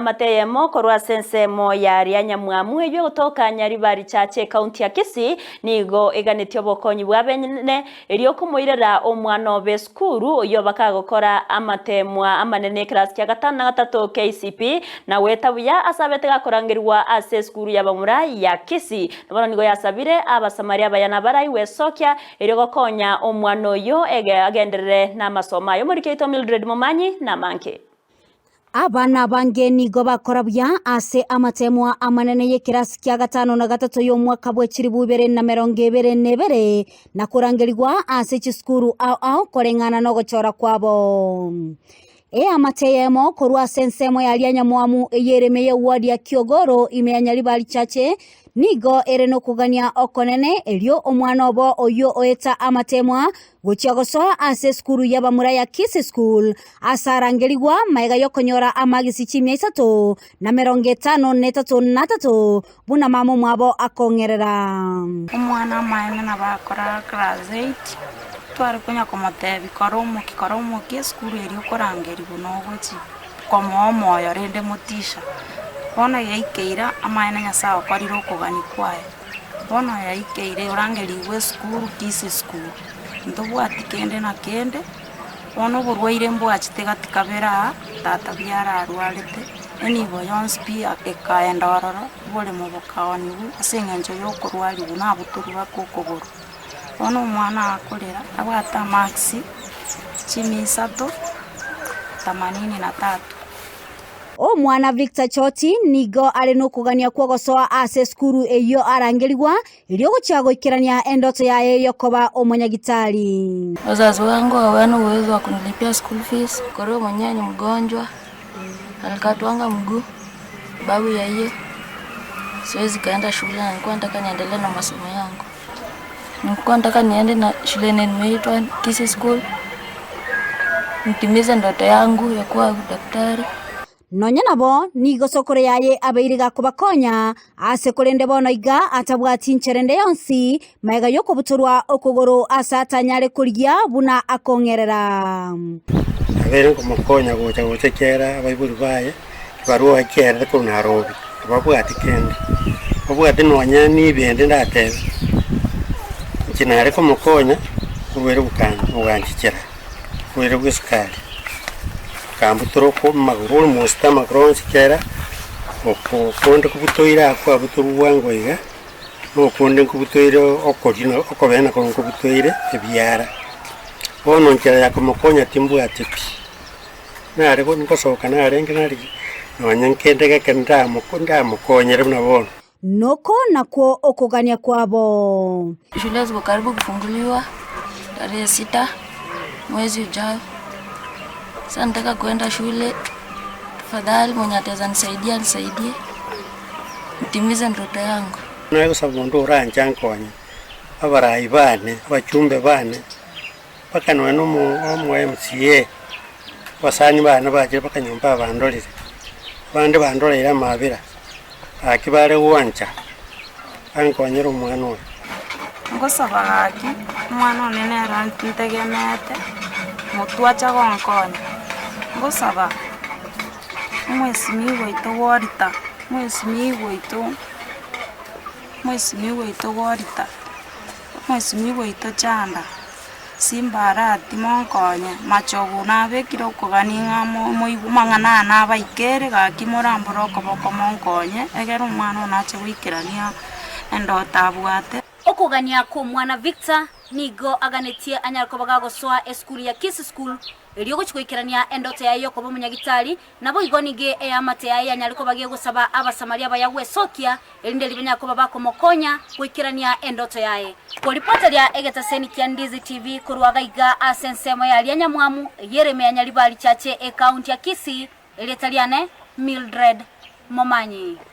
Eamate eyemo korwa ase ensemo ya Rianyamwamu eyio egotoka Nyaribari Church ekaunti ya Kisii nigo eganetie obokonyi bw'abene erio komoirera omwana obo esukuru oyio bakagokora amatemwa amanene ekerasi kia gatano na gatato KCPE na goeta buya ase abete gakorangerigwa ase esukuru y'abamura ya Kisii. Na bono nigo yasabire Abasamaria abaya na abarai gwesokia Erio gokonya omwana oyio agenderere namasomo aye. Omoriki oito Mildred Momanyi namange. Abana abange nigo bakora buya ase amateemwa amanene y'ekerasi kia gatano na gatato y'omwaka bwe chilifu ibere na emerongo ebere na ebere, na korangerigwa ase chisukuru ao ao koreng'ana nogochora kwabo. Eamate eyemo korwa ase ensemo ya Rianyamwamu ey'ereme y'eward ya Kiogoro ime ya Nyaribari Chache nigo ere nokogania okonene erio omwana obo oyio oeta amatemwa gochia gosoa ase esukuru y'abamura ya Kisii School ase arangerigwa magega y'okonyora amagisi chimia isato na merongo etano na etato na atato buna mama omwabo akong'erera. Omwana amaene nabo akora class eight, tware konya komotebia kora omokia kora omokia esukuru eria okorangerigwa nogochi komoa omoyo rende motisha. Bono yaikeire amaene Nyasaye okorire okogania kwaye, bono yaikeire orangerigwe esukuru Kisii school, ntobwati kende na kende, bono oborwaire mbwachete gati kabere aa, tata biara arwarete, enibo yonsi pi ekaenda ororo. Oboremo bokaonigwa ase engencho y'okorwarigwa nabotorwa baka okogoro. Bono omwana akorera abwate amarks chimia isato themanini na tatu. Omwana Victor Choti nigo are nokogania kw'ogosoa ase esukuru eyio arangerigwa erio gochia goikerania endoto yaye y'okoba omonyagitari. Wazazi wangu hawana uwezo wa kunilipia school fees. Koro mwenyewe ni mgonjwa, alikatwanga mguu sababu ya hiyo siwezi kaenda shule na nilikuwa nataka niendelee na masomo yangu. Nilikuwa nataka niende na shule yenye nimeitwa Kisii School nitimize ndoto yangu ya kuwa daktari. Nonya nabo, nigo sokoro yaye abeire gakobakonya, ase korende bono iga atabwati inchera ende yonsi magega y'okobutorwa okogoro ase atanyare korigia buna akong'erera. Nabeire nkomokonya gocha gocha ekiagera abaibori baye tibarua ekiaerete korwa Nairobi, tibabwati kende, babwate nonya nibende ndatebe, inche nare komokonya oborwaire boganchichera, oborwaire bwa esukari. Akambutora oko amagoro almost amagoro onsi kera, oko okonde kobutoire aa kwabutorwa bwango iga, na okonde nkobutoire okoria na okobee nako nkobutoire ebiara. Bono enchera ya komokonya timbwati pi, nare go ngosoka narenge narigia nonye nkende geke ndamoko ndamokonyere buna bono. Noko nakwo okogania kwabo. Shule ziko karibu kufunguliwa tarehe sita mwezi ujao. Sasa nataka kuenda shule, tafadhali mwenye ataweza nisaidia anisaidie nitimize ndoto yangu. Naye gosaba onde oranche ankonye, abarai bane, abachumbe bane, mpaka nonya na omo omo MCA, abasani bane bachire mpaka nyomba abandorire, abande bandoreire amabera. Gaki bare gwancha bankonyere omwana oyo. Ngosaba gaki, omwana one nere ntegemeete, motwe ache gonkonya. Ngosaba omwesimigwa oito Walter, omwesimigwa oito, omwesimigwa oito Walter, omwesimigwa oito Chanda. Simbarati monkonye, machogu nabekire okogania ng'a moigwe amang'ana aya nabaikere, gaki morambore okoboko monkonye, egere omwana one ache goikerania endoto abwate. Okogania kw'omwana Victor nigo aganetie anyare koba gagosoa esukuru ya Kisii School erio gochia goikerania endoto yaye y'okoba omonyagitari, Naboigo nigo eamate yaye yanyare koba gegosaba Abasamaria abaya gwesokia, erinde ribanyare koba bakomokonya goikerania endoto yaye. Koripoteria egetaseni kia Ndizi TV korwa gaiga ase ensemo ya Rianyamwamu, Yeremia Nyaribari Chache, Ekaunti ya Kisii, erieta riane Mildred Momanyi.